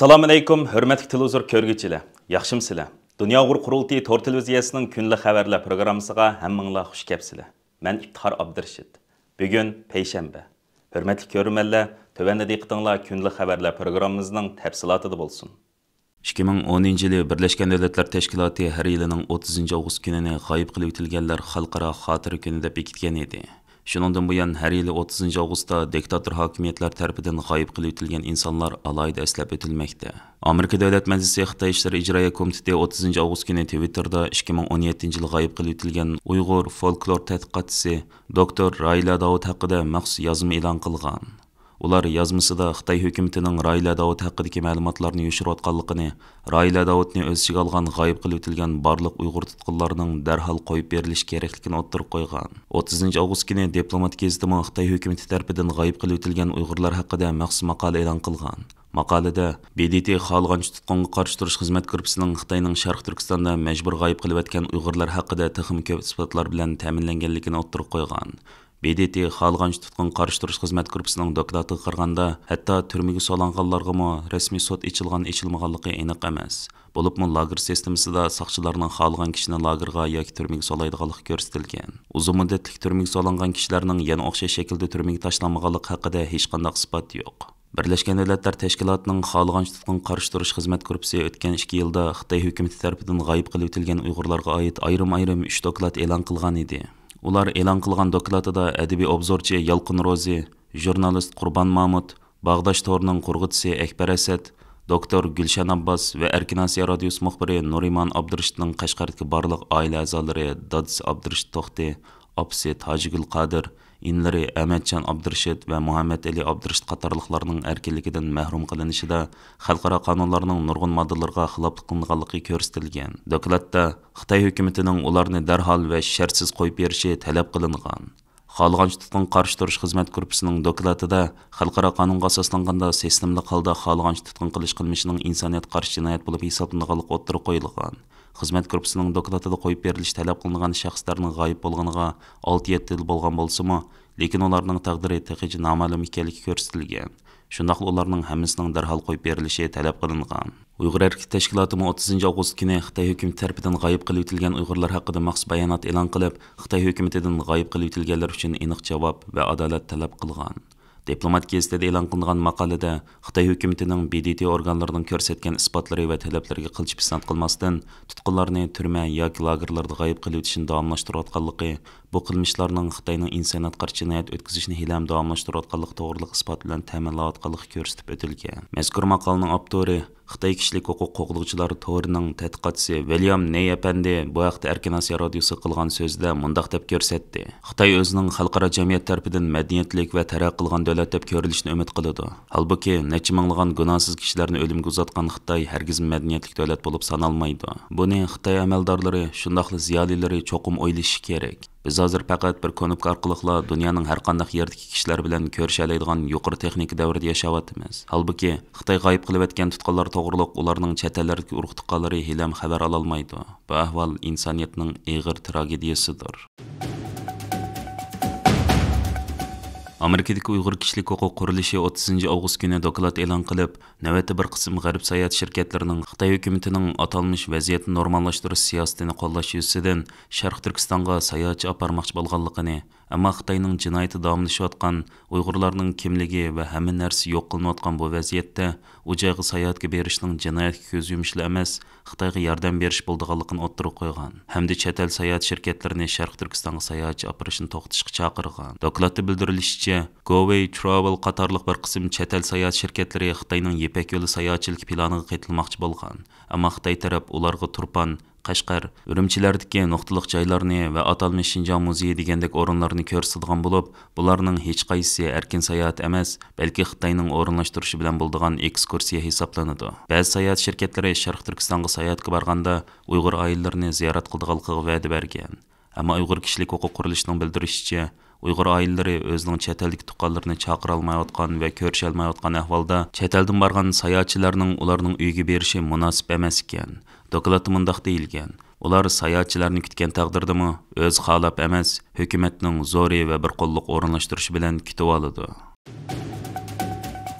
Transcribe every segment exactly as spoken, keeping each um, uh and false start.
ئەسسالامۇئەلەيكۇم، ھۆرمەتلىك تېلېۋىزور كۆرگۈچىلەر، ياخشىمۇسىلەر؟ دۇنيا ئۇيغۇر قۇرۇلتىيى تور تېلېۋىزىيەسىنىڭ كۈنلۈك خەۋەرلەر پروگراممىسىغا ھەممىڭلار خۇش كەپسىلەر. مەن ئىپتىخار ئابدۇرېشىت. بۈگۈن پەيشەنبە. ھۆرمەتلىك كۆرۈرمەنلەر، تۆۋەندە دىققىتىڭلار كۈنلۈك خەۋەرلەر پروگراممىمىزنىڭ تەپسىلاتىدا بولسۇن. ئىككى مىڭ ئونىنچى يىلى بىرلەشكەن دۆلەتلەر تەشكىلاتى ھەر يىلىنىڭ ئوتتۇزىنچى ئاۋغۇست كۈنىنى غايىب قىلىۋېتىلگەنلەر خەلقئارا خاتىرە كۈنى دەپ بېكىتكەن ئىدى. شۇنىڭدىن بۇيان، ھەر يىلى ئوتتۇزىنچى ئاۋغۇستتا دىكتاتور ھاكىمىيەتلەر تەرىپىدىن غايىب قىلىۋېتىلگەن ئىنسانلار ئالاھىدە ئەسلەپ ئۆتۈلمەكتە. ئامېرىكا دۆلەت مەجلىسى خىتاي ئىشلىرى ئىجرائىيە كومىتېتى ئوتتۇزىنچى ئاۋغۇست كۈنى تىۋىتتېردا ئىككى مىڭ ئون يەتتىنچى يىلى غايىب قىلىۋېتىلگەن ئۇيغۇر فولكلور تەتقىقاتچىسى دوكتور راھىلە داۋۇت ھەققىدە مەخسۇس يازما ئېلان قىلغان. ئۇلار يازمىسىدا خىتاي ھۆكۈمىتىنىڭ راھىلە داۋۇت ھەققىدىكى مەلۇماتلارنى يوشۇرۇۋاتقانلىقىنى، راھىلە داۋۇتنى ئۆز ئىچىگە ئالغان غايىب قىلىۋېتىلگەن بارلىق ئۇيغۇر تۇتقۇنلارنىڭ دەرھال قويۇپ بېرىلىشى كېرەكلىكىنى ئوتتۇرىغا قويغان. ئوتتۇزىنچى ئاۋغۇست كۈنى دىپلومات گېزىتىمۇ خىتاي ھۆكۈمىتى تەرىپىدىن غايىب قىلىۋېتىلگەن ئۇيغۇرلار ھەققىدە مەخسۇس ماقالە ئېلان قىلغان. ماقالىدە، ب د ت خالىغانچە تۇتقۇنغا قارشى تۇرۇش خىزمەت گۇرۇپپىسىنىڭ خىتاينىڭ شەرقىي تۈركىستاندا مەجبۇر غايىب قىلىۋەتكەن ئۇيغۇرلار ھەققىدە تېخىمۇ كۆپ ئىسپاتلار بىلەن تەمىنلەنگەنلىكىنى ئوتتۇرىغا قويغان. ب د ت خالىغانچە تۇتقۇنغا قارشى تۇرۇش خىزمەت گۇرۇپپىسىنىڭ دوكلاتىغا قارىغاندا، ھەتتا تۈرمىگە سولانغانلارغىمۇ رەسمىي سوت ئېچىلغان-ئېچىلمىغانلىقى ئېنىق ئەمەس. بولۇپمۇ لاگېر سىستېمىسىدا ساقچىلارنىڭ خالىغان كىشىنى لاگېرغا ياكى تۈرمىگە سولايدىغانلىقى كۆرسىتىلگەن. ئۇزۇن مۇددەتلىك تۈرمىگە سولانغان كىشىلەرنىڭ يەنە ئوخشاش شەكىلدە تۈرمىگە تاشلانمىغانلىقى ھەققىدە ھېچقانداق ئىسپات يوق. بىرلەشكەن دۆلەتلەر تەشكىلاتىنىڭ خالىغانچە تۇتقۇنغا قارشى تۇرۇش خىزمەت گۇرۇپپىسى ئۆتكەن ئىككى يىلدا خىتاي ھۆكۈمىتى تەرىپىدىن غايىب قىلىۋېتىلگەن ئۇيغۇرلارغا ئائىت ئايرىم-ئايرىم ئۈچ دوكلات ئېلان قىلغان ئىدى. ئۇلار ئېلان قىلغان دوكلاتىدا ئەدەبىي ئوبزورچى يالقۇن روزى، ژۇرنالىست قۇربان مامۇت، باغداش تورىنىڭ قۇرغۇچىسى ئەكبەر ئەسەت، دوكتور گۈلشەن ئابباس ۋە ئەركىن ئاسىيا رادىيوسى مۇخبىرى نۇرىمان ئابدۇرېشىتنىڭ قەشقەردىكى بارلىق ئائىلە ئەزالىرى، دادىسى ئابدۇرېشىت توختى، ئاپىسى تاجىگۈل قادىر، ئىنىلىرى ئەمەتجان ئابدۇرېشىت ۋە مۇھەممەتئېلى ئابدۇرېشىت قاتارلىقلارنىڭ ئەركىنلىكىدىن مەھرۇم قىلىنىشىدا خەلقئارا قانۇنلارنىڭ نۇرغۇن ماددىلىرىغا خىلاپلىق قىلىنغانلىقى كۆرسىتىلگەن. دوكلاتتا خىتاي ھۆكۈمىتىنىڭ ئۇلارنى دەرھال ۋە شەرتسىز قويۇپ بېرىشى تەلەپ قىلىنغان. خالىغانچە تۇتقۇنغا قارشى تۇرۇش خىزمەت گۇرۇپپىسىنىڭ دوكلاتىدا خەلقئارا قانۇنغا ئاساسلانغاندا سىستېمىلىق ھالدا خالىغانچە تۇتقۇن قىلىش قىلمىشىنىڭ ئىنسانىيەتكە قارشى جىنايەت بولۇپ ھېسابلىنىدىغانلىقى ئوتتۇرىغا قويۇلغان. خىزمەت گۇرۇپپىسىنىڭ دوكلاتىدا قويۇپ بېرىلىشى تەلەپ قىلىنغان شەخسلەرنىڭ غايىب بولغىنىغا ئالتە يەتتە يىل بولغان بولسىمۇ، لېكىن ئۇلارنىڭ تەقدىرى تېخىچە نامەلۇم ئىكەنلىكى كۆرسىتىلگەن. شۇنداقلا ئۇلارنىڭ ھەممىسىنىڭ دەرھال قويۇپ بېرىلىشى تەلەپ قىلىنغان. ئۇيغۇر ھەرىكىتى تەشكىلاتىمۇ ئوتتۇزىنچى ئاۋغۇست كۈنى خىتاي ھۆكۈمىتى تەرىپىدىن غايىب قىلىۋېتىلگەن ئۇيغۇرلار ھەققىدە مەخسۇس بايانات ئېلان قىلىپ، خىتاي ھۆكۈمىتىدىن غايىب قىلىۋېتىلگەنلەر ئۈچۈن ئېنىق جاۋاب ۋە ئادالەت تەلەپ قىلغان. دىپلومات گېزىتىدە ئېلان قىلىنغان ماقالىدە خىتاي ھۆكۈمىتىنىڭ ب د ت ئورگانلىرىنىڭ كۆرسەتكەن ئىسپاتلىرى ۋە تەلەپلىرىگە قىلچە پىسەنت قىلماستىن، تۇتقۇنلارنى تۈرمە ياكى لاگېرلاردا غايىب قىلىۋېتىشنى داۋاملاشتۇرۇۋاتقانلىقى، بۇ قىلمىشلارنىڭ خىتاينىڭ ئىنسانىيەتكە قارشى جىنايەت ئۆتكۈزۈشنى ھېلىھەم داۋاملاشتۇرۇۋاتقانلىقى توغرىلىق ئىسپات بىلەن تەمىنلەۋاتقانلىقى كۆرسىتىپ ئۆتۈلگەن. مەزكۇر ماقالىنىڭ ئاپتورى، خىتاي كىشىلىك ھوقۇق قوغدىغۇچىلار تورىنىڭ تەتقىقاتچىسى ۋىليام نېي ئەپەندى بۇ ھەقتە ئەركىن ئاسىيا رادىيوسىغا قىلغان سۆزىدە مۇنداق دەپ كۆرسەتتى: خىتاي ئۆزىنىڭ خەلقئارا جەمئىيەت تەرىپىدىن مەدەنىيەتلىك ۋە تەرەققىي قىلغان دۆلەت دەپ كۆرۈلۈشىنى ئۈمىد قىلىدۇ. ھالبۇكى، نەچچە مىڭلىغان گۇناھسىز كىشىلەرنى ئۆلۈمگە ئۇزاتقان خىتاي ھەرگىزمۇ مەدەنىيەتلىك دۆلەت بولۇپ سانالمايدۇ. بۇنى خىتاي ئەمەلدارلىرى، شۇنداقلا زىيالىيلىرى چوقۇم ئويلىشىشى كېرەك. بىز ھازىر پەقەت بىر كۇنۇپكا ئارقىلىقلا دۇنيانىڭ ھەر قانداق يېرىدىكى كىشىلەر بىلەن كۆرۈشەلەيدىغان يۇقىرى تېخنىكا دەۋرىدە ياشاۋاتىمىز. ھالبۇكى، خىتاي غايىب قىلىۋەتكەن تۇتقانلار توغرۇلۇق ئۇلارنىڭ چەت ئەللەردىكى ئۇرۇق-تۇغقانلىرى ھېلىھەم خەۋەر ئالالمايدۇ. بۇ ئەھۋال ئىنسانىيەتنىڭ ئېغىر تراگېدىيەسىدۇر. ئامېرىكىدىكى ئۇيغۇر كىشىلىك ھوقۇق قۇرۇلۇشى ئوتتۇزىنچى ئاۋغۇست كۈنى دوكلات ئېلان قىلىپ، نۆۋەتتە بىر قىسىم غەرب ساياھەت شىركەتلىرىنىڭ خىتاي ھۆكۈمىتىنىڭ ئاتالمىش ۋەزىيەتنى نورماللاشتۇرۇش سىياسىتىنى قوللاش يۈزىسىدىن شەرقىي تۈركىستانغا ساياھەتچى ئاپارماقچى بولغانلىقىنى، ئەمما خىتاينىڭ جىنايىتى داۋاملىشىۋاتقان، ئۇيغۇرلارنىڭ كىملىكى ۋە ھەممە نەرسىسى يوق قىلىنىۋاتقان بۇ ۋەزىيەتتە ئۇ جايغا ساياھەتكە بېرىشنىڭ جىنايەتكە كۆز يۇمۇشلا ئەمەس، خىتايغا ياردەم بېرىش بولىدىغانلىقىنى ئوتتۇرىغا قويغان ھەمدە چەت ئەل ساياھەت شىركەتلىرىنى شەرقىي تۈركىستانغا ساياھەتچى ئاپىرىشنى توختىتىشقا چاقىرغان. دوكلاتتا بىلدۈرۈلۈشىچە، گوۋېي ترافېل قاتارلىق بىر قىسىم چەت ئەل ساياھەت شىركەتلىرى خىتاينىڭ يىپەك يولى ساياھەتچىلىك پىلانىغا قېتىلماقچى بولغان، ئەمما خىتاي تەرەپ ئۇلارغا تۇرپان، قەشقەر، ئۈرۈمچىلەردىكى نۇقتىلىق جايلارنى ۋە ئاتالمىش شىنجاڭ مۇزېيى دېگەندەك ئورۇنلارنى كۆرسىتىدىغان بولۇپ، بۇلارنىڭ ھېچقايسىسى ئەركىن ساياھەت ئەمەس، بەلكى خىتاينىڭ ئورۇنلاشتۇرۇشى بىلەن بولىدىغان ئېكسكۇرسىيە ھېسابلىنىدۇ. بەزى ساياھەت شىركەتلىرى شەرقىي تۈركىستانغا ساياھەتكە بارغاندا ئۇيغۇر ئائىلىلىرىنى زىيارەت قىلىدىغانلىقىغا ۋەدە بەرگەن. ئەمما ئۇيغۇر كىشىلىك ھوقۇق قۇرۇلۇشىنىڭ بىلدۈرۈشىچە، ئۇيغۇر ئائىلىلىرى ئۆزىنىڭ چەت ئەلدىكى تۇغقانلىرىنى چاقىرالمايۋاتقان ۋە كۆرۈشەلمەيۋاتقان ئەھۋالدا، چەت ئەلدىن بارغان ساياھەتچىلەرنىڭ ئۇلارنىڭ ئۆيىگە بېرىشى مۇناسىپ ئەمەس ئىكەن. دوكلاتتا مۇنداق دېيىلگەن: ئۇلار ساياھەتچىلەرنى كۈتكەن تەقدىردىمۇ، ئۆزى خالاپ ئەمەس، ھۆكۈمەتنىڭ زورى ۋە بىر قوللۇق ئورۇنلاشتۇرۇشى بىلەن كۈتۈۋالىدۇ.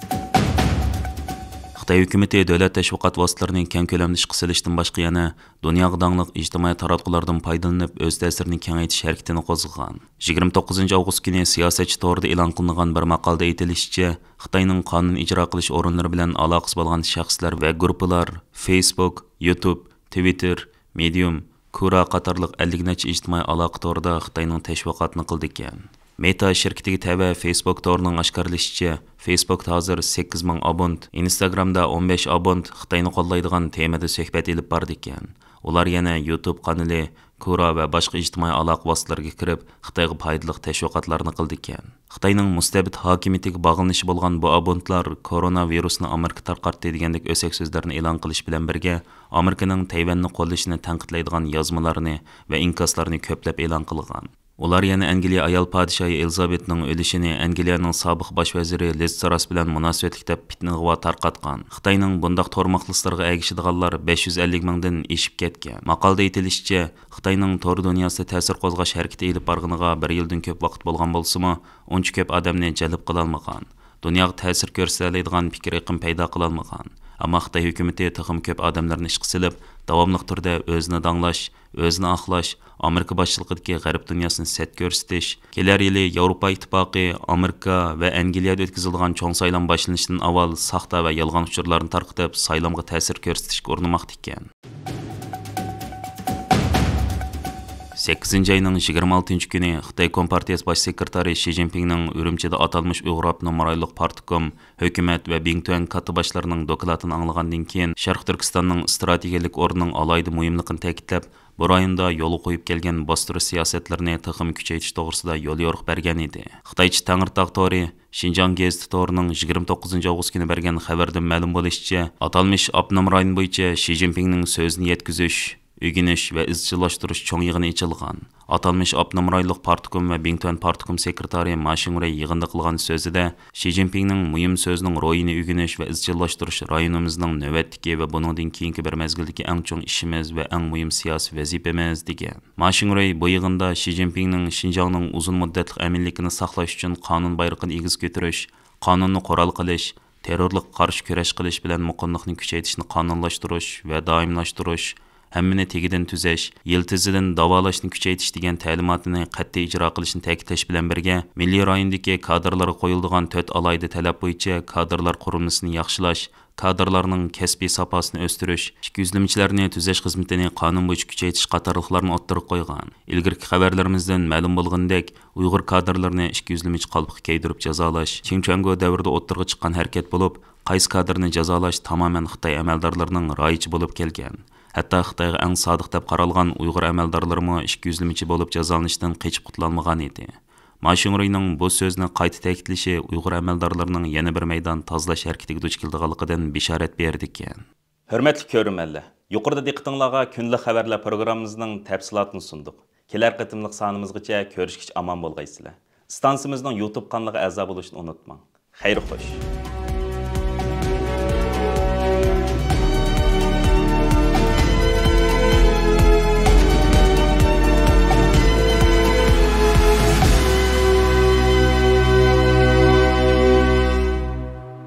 خىتاي ھۆكۈمىتى دۆلەت تەشۋىقات ۋاسىتىلىرىنى كەڭ كۆلەمدە ئىشقا سېلىشتىن باشقا يەنە دۇنياغا داڭلىق ئىجتىمائىي تاراتقۇلاردىن پايدىلىنىپ، ئۆز تەسىرىنى كېڭەيتىش ھەرىكىتىنى قوزغىغان. يىگىرمە توققۇزىنچى ئاۋغۇست كۈنى سىياسەتچى تورىدا ئېلان قىلىنغان بىر ماقالىدە ئېيتىلىشىچە، خىتاينىڭ قانۇن ئىجرا قىلىش ئورۇنلىرى بىلەن ئالاقىسى بولغان شەخسلەر ۋە گۇرۇپپىلار فېيسبۇك، يۇتۇب، تىۋىتتېر، مېدىيۇم، كۇرا قاتارلىق ئەللىك نەچچە ئىجتىمائىي ئالاقە تورىدا خىتاينىڭ تەشۋىقاتىنى قىلىدىكەن. مېتا شىركىتىگە تەۋە فېيسبۇك تورىنىڭ ئاشكارىلىشىچە، فېيسبۇكتا ھازىر سەككىز مىڭ ئابونت، ئىنستاگرامدا ئون بەش ئابونت خىتاينى قوللايدىغان تېمىدا سۆھبەت ئېلىپ بارىدىكەن. ئۇلار يەنە يۇتۇب قانىلى، كۇرا ۋە باشقا ئىجتىمائىي ئالاقە ۋاسىتىلىرىگە كىرىپ، خىتايغا پايدىلىق تەشۋىقاتلارنى قىلىدىكەن. خىتاينىڭ مۇستەبىت ھاكىمىيىتىگە باغلىنىشى بولغان بۇ ئابونتلار كورونا ۋىرۇسىنى ئامېرىكا تارقاتتى دېگەندەك ئۆسەك سۆزلەرنى ئېلان قىلىش بىلەن بىرگە، ئامېرىكىنىڭ تەيۋەننى قوللىشىنى تەنقىدلەيدىغان يازمىلارنى ۋە ئىنكاسلارنى كۆپلەپ ئېلان قىلغان. ئۇلار يەنە ئەنگلىيە ئايال پادىشاھى ئېلىزابېتنىڭ ئۆلۈشىنى ئەنگلىيەنىڭ سابىق باش ۋەزىرى لىز تراس بىلەن مۇناسىۋەتلىك دەپ پىتنە ئىغۋا تارقاتقان. خىتاينىڭ بۇنداق تور مۇخلىسلىرىغا ئەگىشىدىغانلار بەش يۈز ئەللىك مىڭدىن ئېشىپ كەتكەن. ماقالىدە ئېيتىلىشىچە، خىتاينىڭ تور دۇنياسىدا تەسىر قوزغاش ھەرىكىتى ئېلىپ بارغىنىغا بىر يىلدىن كۆپ ۋاقىت بولغان بولسىمۇ، ئۇنچە كۆپ ئادەمنى جەلپ قىلالمىغان. دۇنياغا تەسىر كۆرسىتەلەيدىغان پىكىر ئېقىم پەيدا قىلالمىغان. ئەمما خىتاي ھۆكۈمىتى تېخىمۇ كۆپ ئادەملەرنى ئىشقا سېلىپ، داۋاملىق تۈردە ئۆزىنى داڭلاش، ئۆزىنى ئاقلاش، ئامېرىكا باشچىلىقىدىكى غەرب دۇنياسىنى سەت كۆرسىتىش، كېلەر يىلى ياۋروپا ئىتتىپاقى، ئامېرىكا ۋە ئەنگلىيەدە ئۆتكۈزۈلىدىغان چوڭ سايلام باشلىنىشتىن ئاۋۋال ساختا ۋە يالغان ئۇچۇرلارنى تارقىتىپ، سايلامغا تەسىر كۆرسىتىشكە ئۇرۇنماقتا ئىكەن. سەككىزىنچى ئاينىڭ يىگىرمە ئالتىنچى كۈنى خىتاي كومپارتىيەسى باش سېكرېتارى شى جىنپىڭنىڭ ئۈرۈمچىدە ئاتالمىش ئۇيغۇر ئاپتونوم رايونلۇق پارتكوم، ھۆكۈمەت ۋە بىڭتۈەن كاتتا باشلىرىنىڭ دوكلاتىنى ئاڭلىغاندىن كېيىن، شەرقىي تۈركىستاننىڭ ئىستراتېگىيەلىك ئورنىنىڭ ئالاھىدە مۇھىملىقىنى تەكىتلەپ، بۇ رايوندا يولغا قويۇپ كەلگەن باستۇرۇش سىياسەتلىرىنى تېخىمۇ كۈچەيتىش توغرىسىدا يوليورۇق بەرگەن ئىدى. خىتايچە تەڭرىتاغ تورى شىنجاڭ گېزىتى تورىنىڭ يىگىرمە توققۇزىنچى ئاۋغۇست كۈنى بەرگەن خەۋىرىدىن مەلۇم بولۇشىچە، ئاتالمىش ئاپتونوم رايون بويىچە شى جىنپىڭنىڭ سۆزىنى يەتكۈزۈش، ئۆگىنىش ۋە ئىزچىللاشتۇرۇش چوڭ يىغىنى ئېچىلغان. ئاتالمىش ئاپتونوم رايونلۇق پارتكوم ۋە بىڭتۈەن پارتكوم سېكرېتارى ما شىڭرۇي يىغىندا قىلغان سۆزىدە، شى جىنپىڭنىڭ مۇھىم سۆزىنىڭ روھىنى ئۆگىنىش ۋە ئىزچىللاشتۇرۇش رايونىمىزنىڭ نۆۋەتتىكى ۋە بۇنىڭدىن كېيىنكى بىر مەزگىلدىكى ئەڭ چوڭ ئىشىمىز ۋە ئەڭ مۇھىم سىياسىي ۋەزىپىمىز، دېگەن. ما شىڭرۇي بۇ يىغىندا شى جىنپىڭنىڭ شىنجاڭنىڭ ئۇزۇن مۇددەتلىك ئەمىنلىكىنى ساقلاش ئۈچۈن قانۇن بايرىقىنى ئېگىز كۆتۈرۈش، قانۇننى قورال قىلىش، تېررورلۇققا قارشى كۈرەش قىلىش بىلەن مۇقىملىقنى كۈچەيتىشنى قانۇنلاشتۇرۇش ۋە دائىملاشتۇرۇش، ھەممىنى تېگىدىن تۈزەش، يىلتىزىدىن داۋالاشنى كۈچەيتىش دېگەن تەلىماتىنى قەتئىي ئىجرا قىلىشنى تەكىتلەش بىلەن بىرگە، مىللىي رايوندىكى كادىرلارغا قويۇلىدىغان تۆت ئالاھىدە تەلەپ بويىچە كادىرلار قۇرۇلمىسىنى ياخشىلاش، كادىرلارنىڭ كەسپىي ساپاسىنى ئۆستۈرۈش، ئىچكى يۈزلىمىچىلەرنى تۈزەش خىزمىتىنى قانۇن بويىچە كۈچەيتىش قاتارلىقلارنى ئوتتۇرىغا قويغان. ئىلگىرىكى خەۋەرلىرىمىزدىن مەلۇم بولغىنىدەك، ئۇيغۇر كادىرلىرىنى ئىچكى يۈزلىمىچى قالپىققا كىيدۈرۈپ جازالاش چىڭ چۈەنگو دەۋرىدە ئوتتۇرىغا چىققان ھەرىكەت بولۇپ، قايسى كادىرنى جازالاش تامامەن خىتاي ئەمەلدارلىرىنىڭ رايىچە بولۇپ كەلگەن. ھەتتا خىتايغا ئەڭ سادىق دەپ قارالغان ئۇيغۇر ئەمەلدارلىرىمۇ ئىچكى يۈزلىمىچى بولۇپ جازالىنىشتىن قېچىپ قۇتۇلالمىغان ئىدى. ما شىڭرۇينىڭ بۇ سۆزنى قايتا تەكىتلىشى ئۇيغۇر ئەمەلدارلىرىنىڭ يەنە بىر مەيدان تازىلاش ھەرىكىتىگە دۇچ كېلىدىغانلىقىدىن بېشارەت بېرىدىكەن. ھۆرمەتلىك كۆرۈرمەنلەر، يۇقىرىدا دىققىتىڭلارغا كۈندىلىك خەۋەرلەر پروگراممىمىزنىڭ تەپسىلاتىنى سۇندۇق. كېلەر قېتىملىق سانىمىزغىچە كۆرۈشكىچە ئامان بولغايسىلەر. ئىستانسىمىزنىڭ يۇتۇب قانىلىغا ئەزا بولۇشنى ئۇنتۇماڭ. خەير خوش.